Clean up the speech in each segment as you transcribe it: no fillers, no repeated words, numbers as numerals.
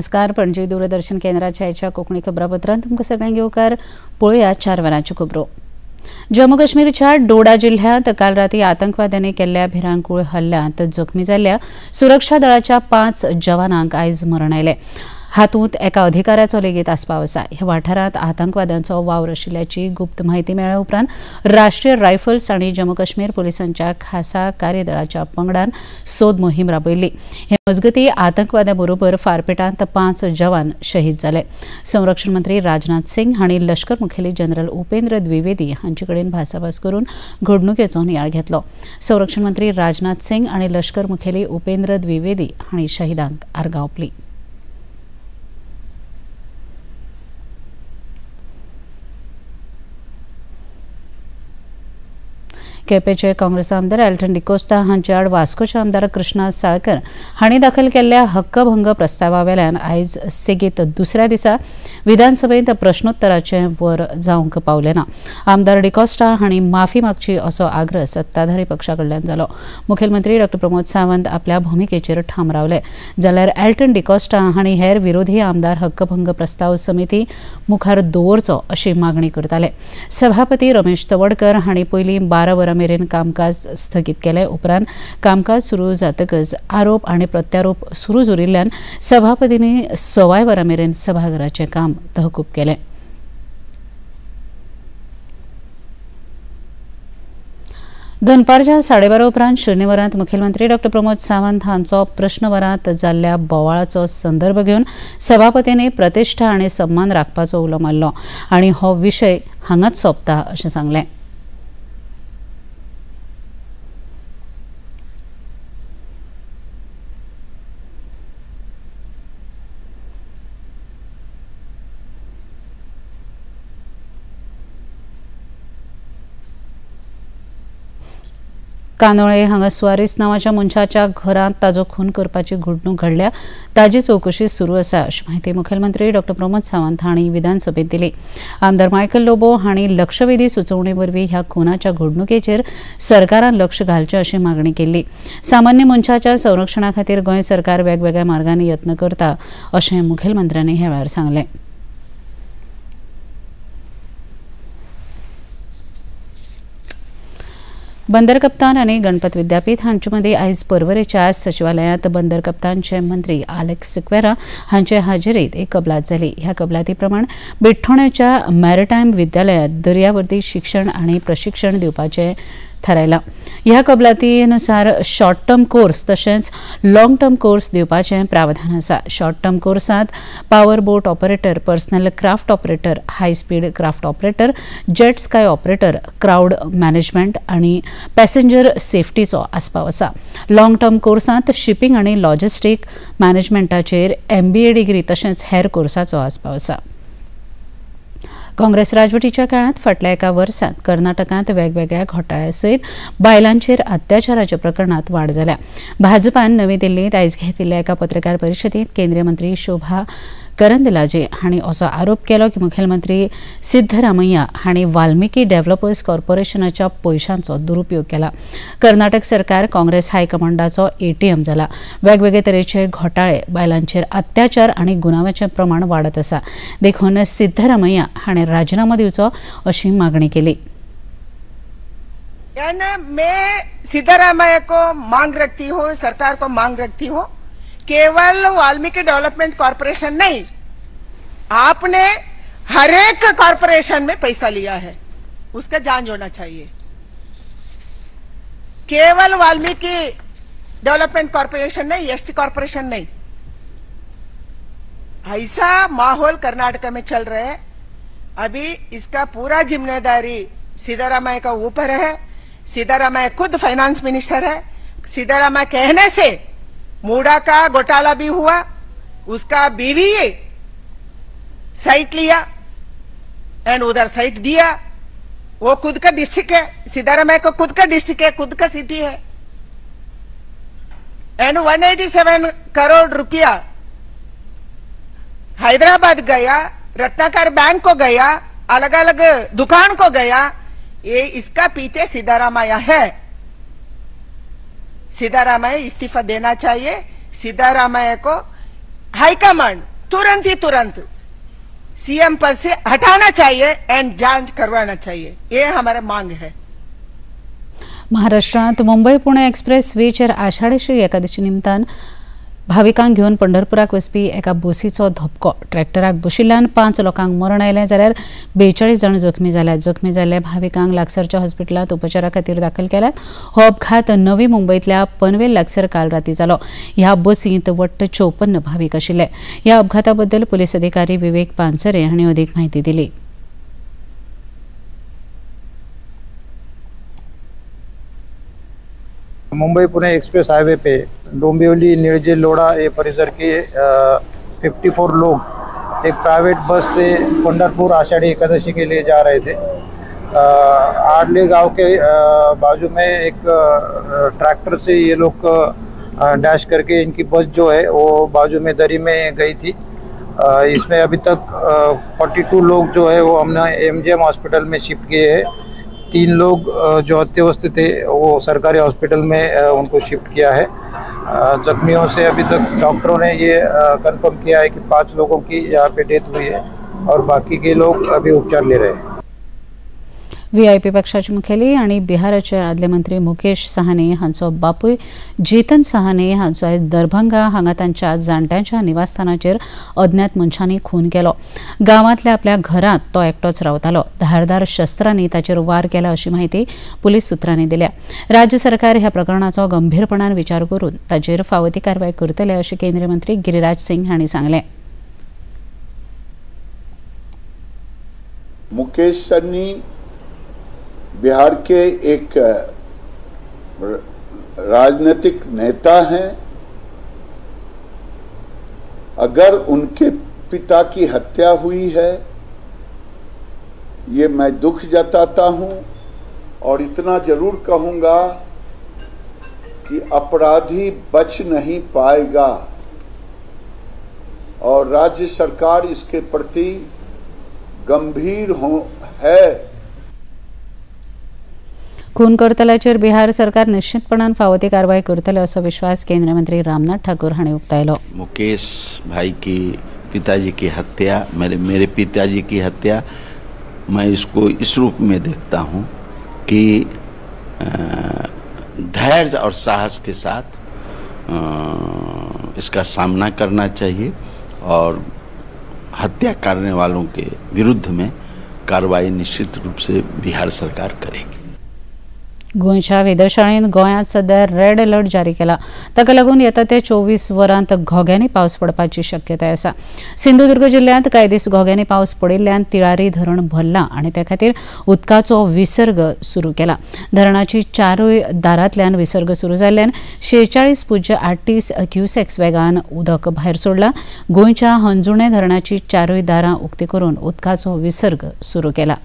नमस्कार, पणजी दूरदर्शन केंद्राच्या आयच्या कोंकणी खबरापत्रांत तुमकां सगळ्यांक येवकार. पळोवया 4 वरांच्यो खबरो. जम्मू काश्मीरच्या डोडा जिल्ह्यांत काल राती आतंकवाद्यांनी केल्ल्या भिरांकूळ हल्ल्यांत जखमी जाल्ल्या सुरक्षा दळाच्या 5 जवानांक आयज मरण आयलें. हातूंत एका अधिकाऱ्याचो लेगीत आस्पाव आसा. ह्या वाठारांत आतंकवाद्यांचो वावर आशिल्ल्याची गुप्त म्हायती मेळ्ळ्या उपरांत राष्ट्रीय रायफल्स आनी जम्मू काश्मीर पुलिसांच्या खासा कार्यदळाच्या पंगडान सोद मोहीम राबयल्ली. हे मजगती आतंकवाद्यां बरोबर फारपेटांत 5 जवान शहीद जाले. संरक्षण मंत्री राजनाथ सिंग हांणी लश्कर मुखेली जनरल उपेंद्र द्विवेदी हांचे कडेन भासाभास करून घडणुकेचो नियाळ घेतलो. संरक्षण मंत्री राजनाथ सिंग आनी लश्कर मुखेली उपेंद्र द्विवेदी हांणी शहीदांक आर्गां ओंपली. केपेचे काँग्रेस आमदार एल्टन डिकोस्ता हांचे आड वास्कोचे आमदार कृष्णा साळकर हांणी दाखल केल्ल्या हक्कभंग प्रस्तावावेल्यान आयज सेगीत दुसऱ्या दिसा विधानसभेंत प्रश्नोत्तराचें वर जावंक पावलें ना. आमदार डिकोस्टा हांणी माफी मागची असो आग्रह सत्ताधारी पक्षा कडल्यान जालो. मुखेलमंत्री डॉ प्रमोद सावंत आपल्या भुमिकेचेर ठाम रावले, जाल्यार एल्टन डिकोस्टा हांणी हेर विरोधी आमदार हक्कभंग प्रस्ताव समिती मुखार दवरचो अशी मागणी करताले. सभापती रमेश तवडकर हांणी पयलीं 12 वरां मेरेन कामकाज स्थगीत केले. उपरांत कामकाज सुरू जातकच आरोप आनी प्रत्यारोप सुरू उरिल्ल्यान सभापतींनी 1.25 वरां मेरेन सभाघराचें काम तहकूब केलें. दनपारच्या 12:30 उपरांत शून्य वरांत मुखेलमंत्री डॉ प्रमोद सावंत हांचो प्रश्नवरांत जाल्ल्या बोवाळाचो संदर्भ घेवन सभापतींनी प्रतिश्ठा आनी सन्मान राखपाचो उलो मारलो आनी हो विशय हांगाच सोंपता अशें सांगलें. कांदोळे हांगा सुवारीस नांवाच्या मनशाच्या घरांत ताजो खून करपाची घडणूक घडल्या, ताजी चवकशी सुरू आसा अशी म्हायती मुखेलमंत्री डॉ प्रमोद सावंत हांणी विधानसभेत दिली. आमदार मायकल लोबो हांणी लक्षवेधी सुचोवणे वरवीं ह्या खुनाच्या घडणुकेचेर सरकारान लक्ष घालचें अशी मागणी केल्ली. सामान्य मनशाच्या संरक्षणा खातीर गोंय सरकार वेगवेगळ्या मार्गांनी यत्न करता अशें मुखेलमंत्र्यांनी ह्या वेळार सांगलें. बंदर कप्तान आनी गणपत विद्यापीठ हांचे मदीं आयज पर्वरेच्या सचिवालयांत बंदर कप्तानचे मंत्री आलेक्स सिक्वेरा हांचे हाजेरीत एक कबलात जाली. ह्या कबलाती प्रमाण बिठ्ठोण्याच्या मॅरिटायम विद्यालयांत दर्यावर्दी शिक्षण आनी प्रशिक्षण दिवपाचें थारायलां. ह्या कबलातीनुसार शॉर्ट टर्म कोर्स तशेंच लॉंग टर्म कोर्स दिवपाचें प्रावधान आसा. शॉर्ट टर्म कोर्सांत power boat operator, personal craft operator, high speed craft operator, jet ski operator, crowd management आनी पॅसेंजर सेफ्टीचो आस्पाव आसा. लॉंग टर्म कोर्सांत शिपींग आनी लॉजिस्टीक मॅनेजमेंटाचेर MBA degree तशेंच हेर कोर्साचो आस्पाव आसा. काँग्रेस राजवटीच्या काळांत फाटल्या एका वर्सांत कर्नाटकांत वेगवेगळ्या घोटाळ्या सयत बायलांचेर अत्याचाराच्या प्रकरणांत वाड जाल्या. भाजपान नवी दिल्लींत आयज घेतिल्ल्या एका पत्रकार परिशदेंत केंद्रीय मंत्री शोभा करंदलाजे हांणी असो आरोप केलो की मुखेलमंत्री सिद्धरामय्या हांणी वाल्मिकी डेव्हलपर्स कॉर्पोरेशनाच्या पयशांचो दुरुपयोग केला. कर्नाटक सरकार काँग्रेस हायकमांडाचो ATM जाला. वेगवेगळे तरेचे घोटाळे, बायलांचेर अत्याचार आनी गुन्यांवाचें प्रमाण वाडत आसा, देखून सिद्धरामय्या हांणी राजीनामो दिवचो अशी मागणी केली. मैं सिद्धरामय्या को मांग रखती हूँ, सरकार को मांग रखती हूँ, केवल वाल्मीकि डेवलपमेंट कॉर्पोरेशन नहीं, आपने हर एक कॉर्पोरेशन में पैसा लिया है, उसका जांच होना चाहिए. केवल वाल्मीकि डेवलपमेंट कॉर्पोरेशन नहीं, एसटी कॉर्पोरेशन नहीं. ऐसा माहौल कर्नाटक में चल रहा है. अभी इसका पूरा जिम्मेदारी सिद्धरामैया का ऊपर है. सिद्धरामैया खुद फाइनेंस मिनिस्टर है. सिद्धरामैया कहने से मूडा का घोटाला भी हुआ, उसका बीवी साइट लिया एंड उधर साइट दिया. वो खुद का डिस्ट्रिक्ट है, सिद्धारामैया को खुद का डिस्ट्रिक्ट है, खुद का सिटी है. एंड 187 करोड़ रुपया हैदराबाद गया, रत्नाकर बैंक को गया, अलग अलग दुकान को गया. ये इसका पीछे सिद्धारामैया है. सिद्धारामैया इस्तीफा देना चाहिए. सिद्धारामैया को हाईकमांड तुरंत ही तुरंत सीएम पद से हटाना चाहिए एंड जांच करवाना चाहिए, ये हमारा मांग है। महाराष्ट्रांत मुंबई पुणे एक्सप्रेस वेचेर आषाढी एकादशी निमतान भाविकांक घेवन पंढरपुराक वचपी एका बसीचो धपको ट्रॅक्टराक बशिल्ल्यान 5 लोकांक मरण आयलें जाल्यार 42 जाण जखमी जाल्यात। जखमी जाल्ल्या भाविकांक लागसरच्या हॉस्पिटलांत उपचारा खातीर दाखल केल्यात। हो अपघात नवी मुंबयतल्या पनवेल लागसर काल राती जालो। ह्या बसींत वट्ट 54 भावीक आशिल्ले। ह्या अपघाता बद्दल पुलीस अधिकारी विवेक पानसरे हांणी अदीक म्हायती दिली। Mumbai Pune express highway pay Dombivli Nilje Lodha ये परिसर के 54 लोग एक प्राइवेट बस से पंढरपुर आषाढ़ी एकादशी के लिए जा रहे थे। आडले गांव के बाजू में एक ट्रैक्टर से ये लोग डैश करके इनकी बस जो है वो बाजू में दरी में गई थी। इसमें अभी तक 42 लोग जो है वो हमने एमजीएम हॉस्पिटल में शिफ्ट किए हैं। 3 लोग जो अत्यवस्थ थे वो सरकारी हॉस्पिटल में उनको शिफ्ट किया है। जख्मियों से अभी तक डॉक्टरों ने ये कंफर्म किया है कि 5 लोगों की यहाँ पे डेथ हुई है और बाकी के लोग अभी उपचार ले रहे हैं। व्हीआयपी पक्षाचे मुखेली आणि बिहाराचे आदले मंत्री मुकेश साहनी हांचो बापूय जितन साहनी हांचो आयज दरभंगा हांगा तांच्या जाणट्यांच्या निवासस्थानाचेर अज्ञात मनशांनी खून केलो। गांवांतल्या आपल्या घरांत तो एकटोच रावतालो। धारदार शस्त्रांनी ताचेर वार केला अशी म्हायती पुलीस सुत्रांनी दिल्या। राज्य सरकार ह्या प्रकरणाचो गंभीरपणान विचार करून ताचेर फावो ती कारवाय करतले अशें केंद्रीय मंत्री गिरिराज सिंग हांणी सांगलें। मुकेश साहनी बिहार के एक राजनीतिक नेता हैं। अगर उनके पिता की हत्या हुई है ये मैं दुख जताता हूं और इतना जरूर कहूंगा कि अपराधी बच नहीं पाएगा और राज्य सरकार इसके प्रति गंभीर हो है। खून करतल्याचेर बिहार सरकार निश्चितपणान फावो ती कारवाय करतले असो विश्वास केंद्रीय मंत्री रामनाथ ठाकूर हांणी उक्तायलो। मुकेश भाई की पिताजी की हत्या, मेरे पिताजी की हत्या, मैं इसको इस रूप में देखता हूं कि धैर्य और साहस के साथ इसका सामना करना चाहिए और हत्या करने वालों के विरुद्ध में कार्रवाई निश्चित रूप से बिहार सरकार करेगी। गोंयच्या वेधशाळेन गोंयांत सध्या रेड अलर्ट जारी केला। ताका लागून येता ते 24 वरांत घोग्यांनी पावस पडपाची शक्यताय आसा। सिंधुदुर्ग जिल्ल्यांत कांय दीस घोग्यांनी पावस पडिल्ल्यान तिळारी धरण भरलां आनी ते खातीर उदकाचो विसर्ग सुरू केला। धरणाची चारूय दारांतल्यान विसर्ग सुरू जाल्ल्यान 46.38 क्युसेक्स वेगान उदक भायर सोडलां। गोंयच्या हंजुणे धरणाची चारूय दारां उक्ती करून उदकाचो विसर्ग सुरू केला।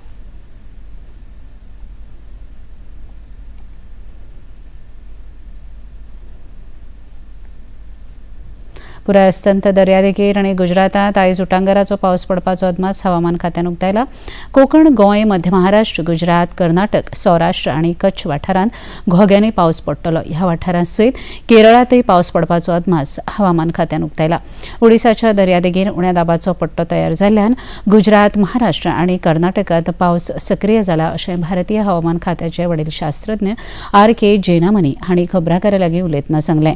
पुराय अस्तंत दर्यादेगेर आनी गुजरातांत आयज उटांगाराचो पावस पडपाचो अदमास हवामान खात्यान उक्तायला। कोकण, गोंय, मध्य महाराष्ट्र, गुजरात, कर्नाटक, सौराष्ट्र आनी कच्छ वाठारांत घोग्यांनी पावस पडटलो। ह्या वाठारां सयत केरळांतय पावस पडपाचो अदमास हवामान खात्यान उक्तायला। ओडिसाच्या दर्यादेगेर उण्या दाबाचो पट्टो तयार जाल्ल्यान गुजरात, महाराष्ट्र आनी कर्नाटकांत पावस सक्रीय जाला अशें भारतीय हवामान खात्याचे वडील शास्त्रज्ञ आर.के. जेनामनी हांणी खबराकारां लागीं उलयतना सांगलें।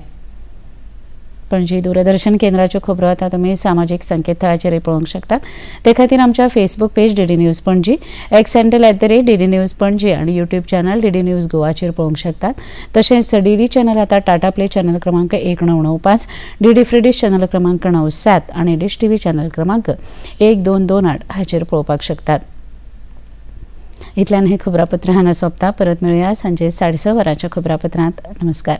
पणजी दूरदर्शन केंद्राच्यो खबरो आतां तुमी सामाजीक संकेतथळाचेर पळोवंक शकतात। ते खातीर आमच्या Facebook page DD news Panaji, X handle @DD news Panaji आनी यूट्यूब चॅनल डीडी न्यूज गोवाचेर पळोवंक शकतात। तशेंच डीडी चॅनल आतां टाटा प्ले चॅनल क्रमांक 1995, डीडी फ्री डिश चॅनल क्रमांक 97 आनी डिश टीव्ही चॅनल क्रमांक 1228 हाचेर पळोवपाक शकतात। इतल्यान हें खबरापत्र हांगा सोंपता। परत मेळुया सांजे 6:30 वरांच्या खबरापत्रांत। नमस्कार।